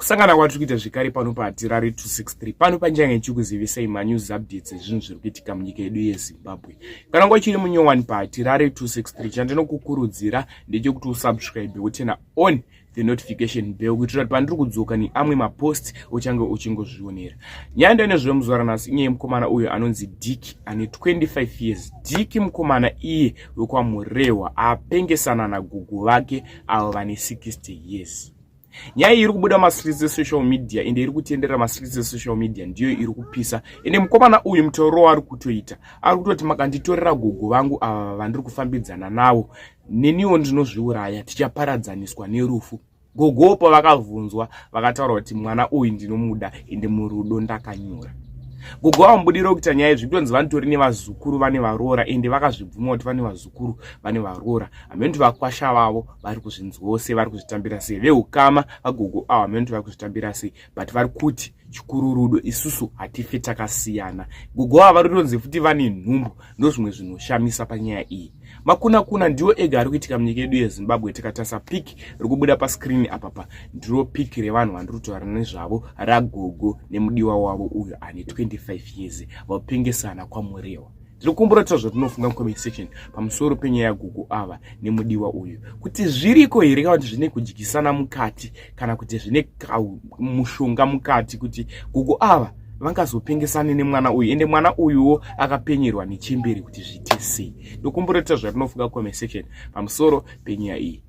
Kusangana kwatiri kuita zvekare pano paHatirari 263 pano panjanga ichikuzivisai manews updates ezvinhu zviri kuitika munyika yedu yeZimbabwe. Kana nguva chiri munyowani paHatirari 263, chandinokukurudzira ndechekuti usubscribe wotena on the notification bell kuitira kuti pandiri kudzoka neamwe mapost uchange uchingozvionera. Nyaya ndainezvemuzuva ranhasi inyaya yemukomana uyo anonzi Dick ane 25 years. Dick mukomana iye wekwaMurehwa apengesana nagugu vake avo vane 60 years. Nyaya iyi iri kubuda mastreets esocial media ende iri kutenderera mastreets esocial media, ndiyo iri kupisa. Ende mukomana uyu mutauriro waari kutoita, ari kutoti makanditorera gogo vangu ava vandiri kufambidzana navo, neniwo ndinozviuraya, tichaparadzaniswa nerufu. Gogo pavakabvunzwa vakataura kuti mwana uyu ndinomuda ende murudo ndakanyura. Gogo vamubudiro kuita nyaya izvi kutonzi vanotori nevazukuru, vane varoora, ende vakazvibvuma kuti vane vazukuru, vane varoora. Hameno kuti vakwasha vavo vari kuzvinzwawo sei, vari kuzvitambira sei. Veukama vagogo avo hameno kuti vari kuzvitambira sei, but vari kuti chikuru rudo, isusu hatife takasiyana. Gogo ava vari kutonzi futi vane nhumbu. Ndozvimwe zvinoshamisa panyaya iyi. Makuna kuna ndiwo ega ari kuitika munyika yedu yeZimbabwe. Tikatarisa pic riri kubuda pascreen apapa, ndiro pic revanhu vandiri kutaura nezvavo, ragogo nemudiwa wavo uyo ane 25 years, vapengesana kwaMurewa. Ndiri kukumbura tira zvatinofunga mucomment section pamusoro penyaya yagogo ava nemudiwa uyu, kuti zviriko here kana kuti zvine kudyisana mukati kana kuti zvine mushonga mukati, kuti gogo ava vangazopengesane nemwana uyu, ende mwana uyuwo akapenyerwa nechemberi, kuti zviite sei. Ndokumbura tira zvatinofunga comment section pamusoro penyaya iyi.